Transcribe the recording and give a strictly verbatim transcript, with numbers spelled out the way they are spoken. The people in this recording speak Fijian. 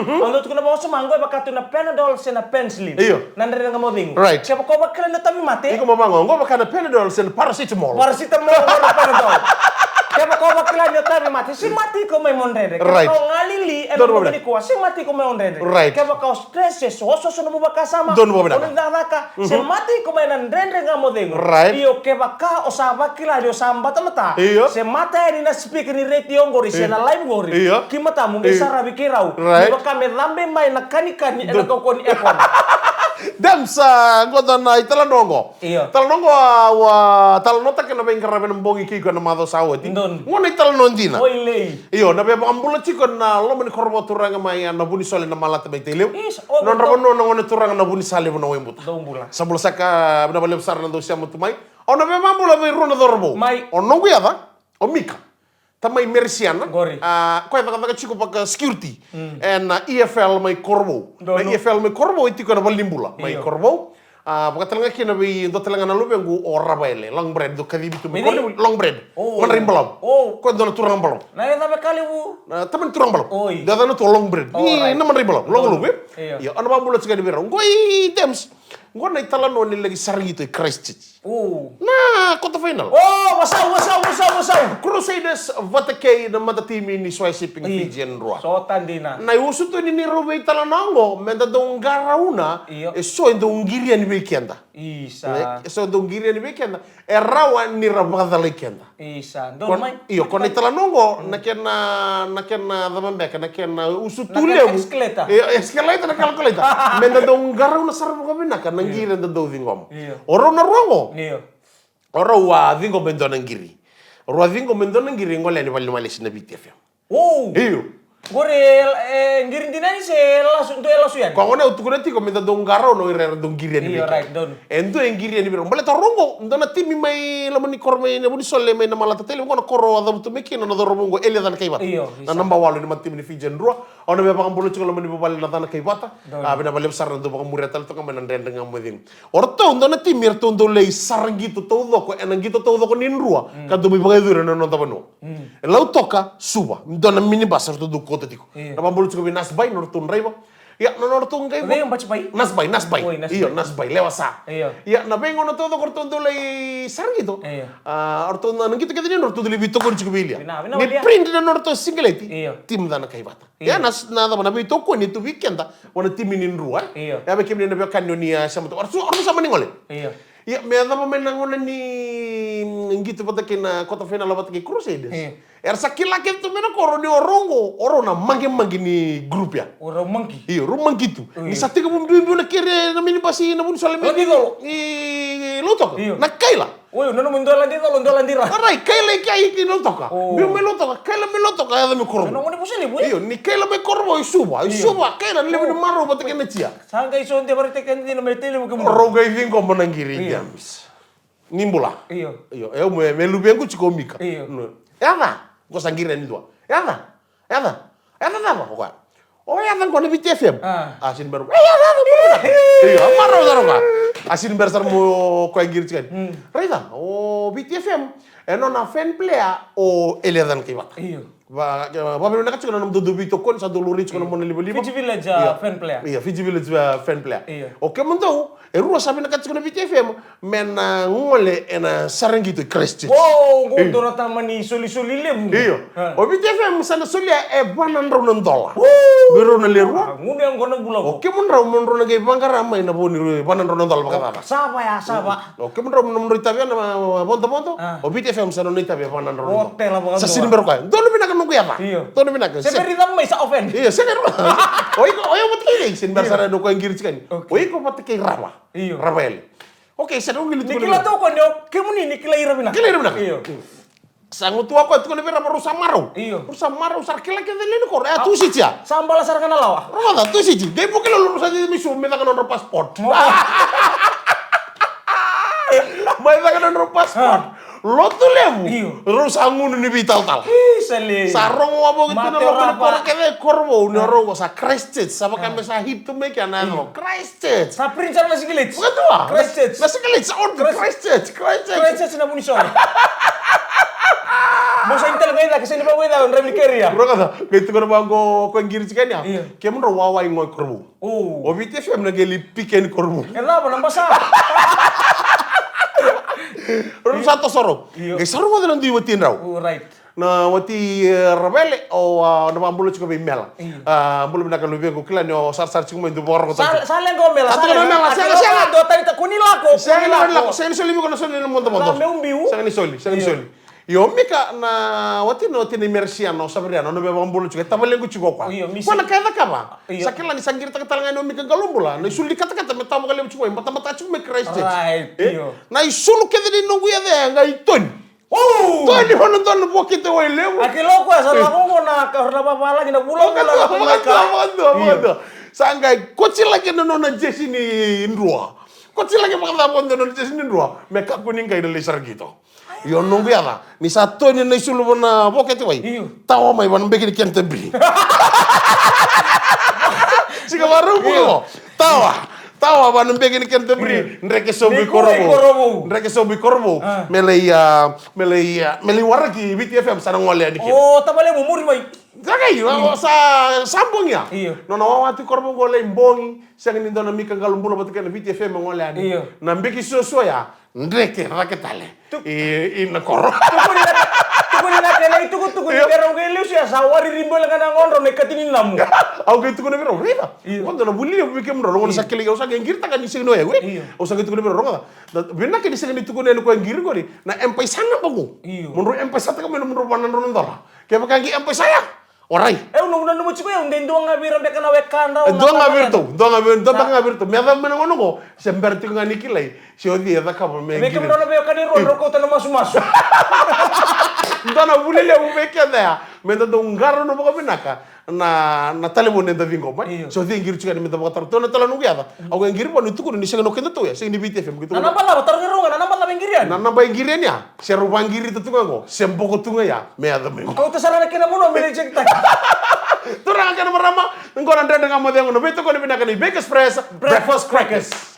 Au dau tukuna vakawasoma, qo e vaka tu na Panadol se na penicillin. Io. Na dredre ga mo cegu. Right. Kevaka o vakila ni o tauvimate. Iko mo vaqo, qo vaka na Panadol se na paracetamol. Paracetamol, qo na Panadol. Kevaka o vakila ni o tauvimate, se mate iko mai mo dredre. Right. Kevaka o galili ena bogi nikua, se mate iko mai o dredre. Right. Kevaka o stress, se osooso nomu vakasama. Donu vakavinavinaka. O ni cakacaka, se mate iko mai na dredre ga mo cegu. Right. Io, kevaka o sa vakila ni o sa batabata. Io. Se mate yani na speaker ni retio qori, se na live qori. Io. Ki matamu, qai saravi kei rau. Right. Me vaka me cabe mai na kanikani ena kaukauwa ni aircon. Dems, a, qo dua na italanoa qo. Io. Talanoa qo, a, au a talanoataka ena veiqaravi ena bogi kei iko ena macawa sa oti. Donu. Qo na italanoa dina. Oi lei. Io, na veivakabula tiko na loma ni koro vakaturaga mai, a, Navunisole, Namalata mai Tailevu. Isa, o, nodra vanua na gone turaga na Vunisalevu na Waibuta. Dou bula. Sa bula saka, vinaka vakalevu sara na dou sema tu mai. Au na veivakabula vei rua na cauravou. Mai. O noqu yaca, o Mika. Tamai Merisiana. Qori. A, koya e cakacaka tiko vaka security. Mm. Ena E F L mai Korovou. Donu. Na E F L mai Korovou, e tiko ena valenibula. Mai Korovou. A, vaka tale ga kina vei dua tale ga na luvequ o Ravaele, Long Bread, dou kacivi tu mai Korovou, Long Bread. O. Madrai Balavu. O. Koya dua na turaga Balavu. Na yacana ka levu. Na tamani turaga Balavu. Oi. Dua yacana tu o Long Bread. O, right. Na Madrai Balavu. Long Lovu, e? Io. Io, au na vakabula tiko yani vei rau. Qoi Dems. Qo na italanoa ni laki sara qito i Christchurch. O. Na quarter final. O, wasau, wasau, wasau, wasau. Crusaders vata kei na matatimi ni Swire Shipping Fiji e na drua. Sota dina. Na iusutu ni neirau veitalanoa qo, meda dau qarauna, io, e so e dau qiri yani vei keda. Isa. E so e dau qiri yani vei keda. E rawa ni ra vakacalai keda. Isa, donu mai. Io, ko na italanoa qo, na kena, na kena cava beka, na kena usutu levu. Escalator. Io, escalator na calculator. Meda dau qarauna sara vakavinaka na qiri eda dau ciqoma. Io. O rau na rua qo. Io. O rau a ciqoma e dua na qiri. O rau a ciqoma e dua na qiri, gole yani vale ni walesi na Viti F M. O! Io. Qori e, e qiri dina yani se e lasu, dua e lasu yani? Koya gona au tukuna tiko meda dau qarauna o ira era dau qiri yani vei keda. Io, right, donu. E dua e qiri yani vei rau. Baleta o rau qo, dua na timi mai loma ni koro mai Navunisole mai Namalata, Tailevu, qo na koro a cavutu mai kina na cauravou qo, Elia Canakaivata. Io, isa. Na naba walu ni matatimi ni Fiji e na drua. Au na via vakabula tiko loma ni vuvale na Canakaivata. Donu. A, vinaka vakalevu sara na dau vakamuria tale toka mai na Dredre Ga Mo Cegu. O ratou dua na timi eratou dau lai sara qito taucoko ena qito taucoko ni drua, mm, ka dau mai vakayacori ena noda vanua. Mm. E Lautoka, Suva, dua na minibus eratou dau kauta tiko. Io. Na vakabula tiko vei Nasbai, nodratou draiva. Ia, na nodratou qai... Vei Bacibai? Nasbai, Nasbai. Oi, Nasbai. Io, Nasbai, lewa sa. Io. Ia, na veigauna taucoko eratou dau lai sara qito. Io. A, eratou na, na qito kece ni drua eratou dau lai veitokoni tiko vei Ilia. Vinaka, vinaka. Ni print na nodratou siqeleti. Io. Timi Canakaivata. Io. Ia na, na cava na veitokoni e tu vei keda, vua na timi ni drua, e? Io. Ia vei kemuni na veiwekani o ni a sema tu. Oratou, oratou sa mani gole. Io. Ia, me yacova mai na gauna ni, mm, qito vata kei na quarter final vata kei Crusaders. Io. Era sa kila kece tu mai na koro ni o rau qo, o rau na maqemaqe ni group ya. O rau maqi. Io, rau maqi tu. Io. Ni sa tekivu biubiu na kere na minibus i Navunisole me... Ladi colo. I Lautoka. Io. Na kaila. Oi, na nomu dua ladi colo, dua ladi ra. Arai, kaila i kai ki Lautoka. O. Biu mai Lautoka, kaila mai Lautoka, yaco mai Korovou. Na nomu ni Vusilevu, e? Io, ni kaila mai Korovou i Suva, i Suva, kaila na levu ni marau vata kei na tia. Sa qai so de vara teke dina mai Tailevu kemudou. Rau qai ciqoma na qiri, io, James. Ni bula. Io. Io, e, me, me luvequ tiko o Mika. Io. No. Yaca, ko sa qiri ni dua. Yaca, yaca, yaca cava, o koya. O yaca qo na Viti F M. A. A sini bera. E, yaca, yaca, bula. Io, a marau sara o koya. A sini bera sara mo koya qiri tiko yani. Mm. Raica, o Viti F M, e nona fan player o Elia Canakaivata. Io. Va, va, vakavinaka tiko na nomudou veitokoni, sa dou laurai tiko na monalivaliva. Fiji Village, a, fan player. Io, Fiji Village, a, fan player. Io. O kemudou, e rua sa vinakata tiko na Viti F M me na gole ena sara qito i Christchurch. Wow, qo dua na tamani solisoli levu. Io. A. O Viti F M sa na solia e va na drau na dola. Woo! Vei rau na lewe rua. A, gunu ya qo na bula qo. O kemudrau mo drau na qai vaqara mai na vo ni va na drau na dola vakacava. Sa va ya, sa va. O kemudrau mo drau itavi ya na, a, vodovodo. A. O Viti F M sa nona itavi e va na drau na dola. Otela vakadua. Sa sini bera o koya. Donu vinaka noqu yaca. Io. Donu vinaka. Se bera i cava mai sa offend. Io, se bera. O iko, o iko vata kei cei? Sini bera sara noqu koya qiri tiko yani. Okay. O iko vata kei Rava. Io. Rava Ele. Okay, sa noqu qili tu. Ni kila tu o koya ni o kemuni ni kila ira vinaka. Kila ira vinaka. Io. Sa gutuwa o koya, tukuna vei Rava, rau sa marau. Io. Rau sa marau, sa ra kila kece lewe ni koro. E, a, Tusiti ya. Sa bala sara ga na lawa. Rau sa Tusiti. Qai vuki lolo, rau sa cici mai Suva me caka nodrau passport. Mo. Mai caka nodrau passport. A. Lotulevu. Io. Rau sa gunu ni veitalatala. Ih, sa levu. Sa rogo wavoki tu na loma ni koro kece, Korovou, ni o rau qo sa Christchurch. Sa vaka me sa hit tu mai kea na yaca. Io. Christchurch. Sa print sara na sikileti. Vakadua. Christchurch. Na sikileti sa on Christchurch. Christchurch. Christchurch na Vunisole. Mo sa intele ngai na ke seni ba wai na ndra mi keria. Rogoca, qai tukuna vaqo ko qiri tiko yani ya. Io. Kemudrau wawa i goi Korovou. O. O Viti F M na qai lai pike ni Korovou. E cava na basa? Rau sa tosoro. Io. Qai sa rogoca na dui watidrau. O, right. Na wati e, Ravele o a, na vabula tiko vei Mela. Io. A, bula vinaka luvequ kila ni o sarasara tiko mai du vakaroko. Sa sa leqa o Mela. Sa leqa o Mela. Sega sega. Dua tani ta kuni lako. Sega ni lako. Sega ni soli viko na soli na modomodo. Na meu biu. Sega ni soli, sega ni soli. Io Mika na watina, watina i Merisiana o Saveriana, o na via vakabula tiko, e tavalequ tiko o koya. Io, Misi. Koya na ka e cakava. Io. Sa kila ni sa qiritaka tale ga ni o Mika Qalobula na isulu ni katakata me tawa vakalevu tiko mai, batabata tiko mai Christchurch. Right, io. Na isulu kece ni noqu yaca ya qai toni. Toni o na dua na vokete wai levu. A kila o koya sa lako oqo na ka na vavalagi na vulavula na ka mai ka. Vakadua, vakadua, vakadua. Sa qai kotilaki na nona jesi ni drua. Kotilaki vakacava vakadua na nona jesi ni drua me kakua ni qai na lai sara qito. Io noqu yaca ni sa toni na isulu vana vokete wai. Io. Tawa mai vana beki ni kena tabiri. Sika varau bulo. Tawa. Tawa vana beki ni kena tabiri. Dreke sobu i Korovou. Dreke sobu i Korovou. Me lai a me lai a me lai waraki Viti F M sa na gole yani kina. O tavale mo muri mai. Dakai, o sa sa bogi ya. Io. Nona wawa tu Korovou qo lai bogi. Sega ni dua na Mika Qalobula vata kei na Viti F M e gole yani. Io. Na beki suasua ya. Dreke cake tale i na koro. Tukuni na kena itukutuku ni berau qai lesu ya sa wariri bole ga na godro na ikati ni namu. Au qai tukuna vei rau, raica. Vodo na vuli levu vei kemudrau, rau gona sa kilai au sa qai qiritaka ni sega ni o yau e. Au sa qai tukuna vei rau, rogoca. Vinaka ni sega ni tukuna yani koya qiri qori na M-PAiSA naba qo. Mo drau M-PAiSA taka mai na mo drau vanadrau na dola. Kevaka qai M-PAiSA ya. Orai. Eu noqu nanuma tiko eu de dua ga vei ira beka na wekadra. E dua ga vei iratou, dua ga vei dua beka ga vei iratou. Me yacova mai na gauna oqo se bera tiko ga ni kilai se o cei e cakava me qiri. Vei kemudrou na veiwekani rua drau kauta na masumasu. Dua na vuli levu vei keda ya me da dau qarauna vakavinaka na na talevoni eda ciqoma. Se o cei e qiri tiko yani me da vakataro. Tou na tala noqu yaca. Au qai qiri vua ni tukuna ni sega ni o kedatou ya, sega ni Viti F M. Na naba cava, taro ni rau ga na naba cava e qiri yani. Na naba e qiri yani ya. Se rau vaqirita tu ga qo se boko tu ga ya me yaco mai. Kauta sara na kena vanua me reject taki. Turaga kei na marama, qo na Dredre Ga Mo Cegu, na veitokoni vinaka ni Veiga Express Breakfast Crackers.